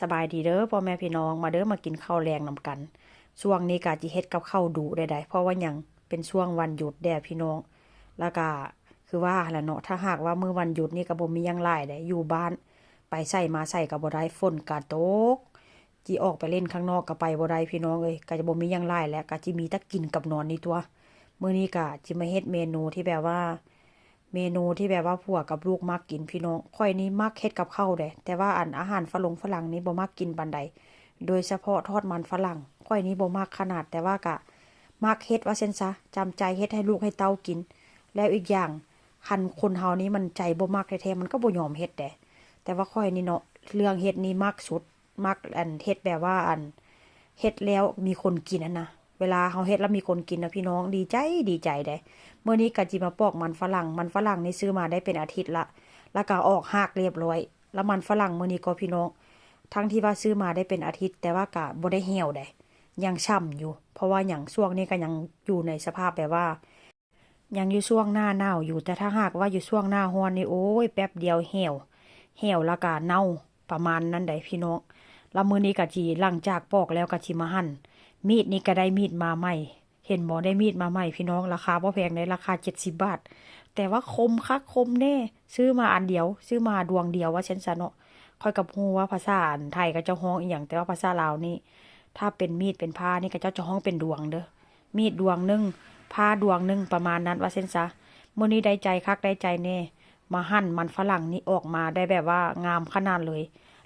ສະບາຍດີເດີພໍ່ແມ່ພີ່ນ້ອງ ມາເດີມາກິນເຂົ້າແລງນຳກັນ. ຊ່ວງນີ້ກະຊິເຮັດກັບເຂົ້າດຸໄດ໋ ເພາະວ່າຫຍັງ ເປັນຊ່ວງວັນຢຸດແດ່ພີ່ນ້ອງ. ແລ້ວກະຄືວ່າຫັ້ນລະເນາະ ຖ້າຫາກວ່າມື້ວັນຢຸດນີ້ກະບໍ່ມີຫຍັງຫຼາຍໃດ໋ ຢູ່ບ້ານ ໄປໃສມາໃສກະບໍ່ໄດ້ ຝົນກະຕົກ ຊິອອກໄປຫຼິ້ນຂ້າງນອກກະໄປບໍ່ໄດ້ພີ່ນ້ອງເອີຍ. ກະຈະບໍ່ມີຫຍັງຫຼາຍແລ້ວ ກະຊິມີແຕ່ກິນກັບນອນນີ້ຕົວະ. ມື້ນີ້ກະຊິມາເຮັດເມນູທີ່ແບບວ່າ ເມນູທີ່ແບບວ່າຜົວກັບລູກມັກກິນພີ່ນ້ອງ. ຂ້ອຍນີ້ມັກເຮັດກັບເຂົ້າເດ້ ແຕ່ວ່າອັນອາຫານຝຣັ່ງຝຣັ່ງນີ້ບໍ່ມັກກິນປານໃດ ໂດຍສະເພາະທອດມັນຝຣັ່ງ ຂ້ອຍນີ້ບໍ່ມັກຂະໜາດ ແຕ່ວ່າກະມັກເຮັດວ່າຊັ້ນຊະ ຈຳໃຈເຮັດໃຫ້ລູກໃຫ້ເຕົ້າກິນ. ແລ້ວອີກຢ່າງ ຄັນຄົນເຮົານີ້ມັນໃຈບໍ່ມັກແທ້ໆ ມັນກໍບໍ່ຍອມເຮັດເດ້. ແຕ່ວ່າຂ້ອຍນີ້ເນາະ ເລື່ອງເຮັດນີ້ມັກສຸດ ມັກອັນເຮັດແບບວ່າອັນເຮັດແລ້ວມີຄົນກິນຫັ້ນນະ. ເວລາເຮົາເຮັດແລ້ວມີຄົນກິນນະພີ່ນ້ອງ ດີໃຈ ດີໃຈເດ້. ມື້ນີ້ກະຊິມາປອກມັນຝຣັ່ງ ມັນຝຣັ່ງນີ້ຊື້ມາໄດ້ເປັນອາທິດລະ ລະກະອອກຮາກລຽບຮ້ອຍ. ລະມັນຝຣັ່ງມື້ນີ້ກໍພີ່ນ້ອງ ທັງທີ່ວ່າຊື້ມາໄດ້ເປັນອາທິດ ແຕ່ວ່າກະບໍ່ໄດ້ຫ່ຽວໃດ໋ ຍັງຊ່ຳຢູ່. ເພາະວ່າຫຍັງ ຊ່ວງນີ້ກະຍັງຢູ່ໃນສະພາບແບບວ່າ ຍັງຢູ່ຊ່ວງໜ້າໜາວຢູ່ ແຕ່ຖ້າຫາກວ່າຢູ່ຊ່ວງໜ້າຮ້ອນນີ້ ໂອ້ຍ ແປັບດຽວຫ່ຽວ ຫ່ຽວລະກະເນົ່າ ປະມານນັ້ນໃດ໋ພີ່ນ້ອງ. ລະມື້ນີ້ກະຊິ ຫຼັງຈາກປອກແລ້ວກະຊິມາຫັ່ນ. ມີດນີ້ກະໄດ້ມີດມາໃໝ່ ເຫັນບໍ່ ໄດ້ມີດມາໃໝ່ພີ່ນ້ອງ ລາຄາບໍ່ແພງໃດ໋ ລາຄາເຈັດສິບບາດ ແຕ່ວ່າຄົມຄັກຄົມແນ່. ຊື້ມາອັນດຽວ ຊື້ມາດວງດຽວວ່າຊັ້ນຊະເນາະ. ຂ້ອຍກະບໍ່ຮູ້ວ່າພາສາອັນໄທເຂົາເຈົ້າຮ້ອງອີ່ຫຍັງ ແຕ່ວ່າພາສາລາວນີ້ ຖ້າເປັນມີດເປັນພ້ານີ້ ເຂົາເຈົ້າຈະຮ້ອງເປັນດວງເດີ ມີດດວງໜຶ່ງ ພ້າດວງໜຶ່ງ ປະມານນັ້ນວ່າຊັ້ນຊະ. ມື້ນີ້ໄດ້ໃຈຄັກໄດ້ໃຈແນ່ ມາຫັ່ນມັນຝຣັ່ງນີ້ອອກມາໄດ້ແບບວ່າງາມຂະໜາດເລີຍ.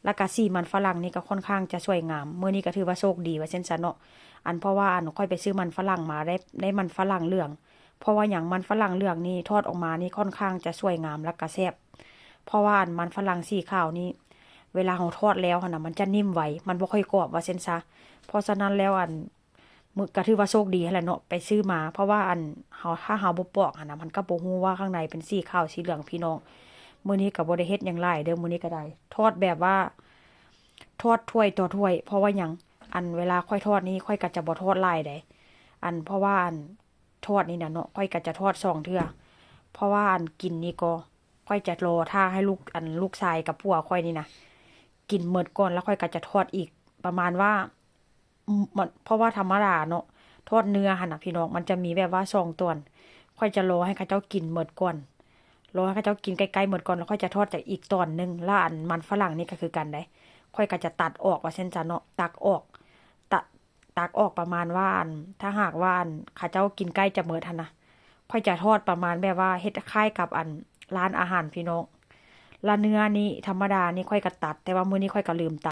ລະກະສີມັນຝຣັ່ງນີ້ກະຄ່ອນຂ້າງຈະສວຍງາມ ມື້ນີ້ກະຖືວ່າໂຊກດີວ່າຊັ້ນຊະເນາະ. ອັນ ເພາະວ່າອັນຂ້ອຍໄປຊື້ມັນຝຣັ່ງມາໄດ້ ໄດ້ມັນຝຣັ່ງເຫຼືອງ. ເພາະວ່າຫຍັງ ມັນຝຣັ່ງເຫຼືອງນີ້ທອດອອກມານີ້ຄ່ອນຂ້າງຈະສວຍງາມ ລະກະແຊບ. ເພາະວ່າອັນມັນຝຣັ່ງສີຂາວນີ້ ເວລາເຮົາທອດແລ້ວຫັ້ນນະ ມັນຈະໜິ່ມໄວ ມັນບໍ່ຄ່ອຍກອບວ່າຊັ້ນຊະ. ເພາະສະນັ້ນແລ້ວອັນ ມື້ ກະຖືວ່າໂຊກດີຫັ້ນແຫຼະເນາະ ໄປຊື້ມາ ເພາະວ່າອັນເຮົາ ຖ້າເຮົາບໍ່ປອກຫັ້ນນະ ມັນກະບໍ່ຮູ້ວ່າຂ້າງໃນເປັນສີຂາວສີເຫຼືອງພີ່ນ້ອງ. ມື້ນີ້ກະບໍ່ໄດ້ເຮັດຫຍັງຫຼາຍເດີ ມື້ນີ້ກະໄດ້ທອດແບບວ່າ ທອດຖ້ວຍຕໍ່ຖ້ວຍ. ເພາະວ່າຫຍັງ ອັນເວລາຂ້ອຍທອດນີ້ ຂ້ອຍກະຈະບໍ່ທອດຫຼາຍໃດ໋ ອັນ ເພາະວ່າອັນທອດນີ້ນະເນາະ ຂ້ອຍກະຈະທອດສອງເທື່ອ. ເພາະວ່າອັນກິນນີ້ກໍ ຂ້ອຍຈະລໍຖ້າໃຫ້ລູກ ອັນລູກຊາຍກັບຜົວຂ້ອຍນີ້ນະ ກິນໝົດກ່ອນ ລະຂ້ອຍກະຈະທອດອີກ ປະມານວ່າ ອືມ ມັນ ເພາະວ່າທຳມະດາເນາະ ທອດເນື້ອຫັ້ນນະພີ່ນ້ອງ ມັນຈະມີແບບວ່າສອງຕອນ. ຂ້ອຍຈະລໍໃຫ້ເຂົາເຈົ້າກິນໝົດກ່ອນ ລໍໃຫ້ເຂົາເຈົ້າກິນໃກ້ໆໝົດກ່ອນ ລະຂ້ອຍຈະທອດຈະອີກຕອນໜຶ່ງ. ລະອັນມັນຝຣັ່ງນີ້ກະຄືກັນໃດ໋ ຂ້ອຍກະຈະຕັດອອກວ່າຊັ້ນຊະເນາະ ຕັກອອກ ຕະ ຕັກອອກປະມານວ່າ ອັນ ຖ້າຫາກວ່າ ອັນ ເຂົາເຈົ້າກິນໃກ້ຈະໝົດຫັ້ນນະ ຂ້ອຍຈະທອດປະມານແບບວ່າເຮັດຄ້າຍກັບ ອັນ ຮ້ານອາຫານພີ່ນ້ອງ. ລະເນື້ອນີ້ທຳມະດານີ້ຂ້ອຍກະຕັດ ແຕ່ວ່າມື້ນີ້ຂ້ອຍກະລືມຕັດ.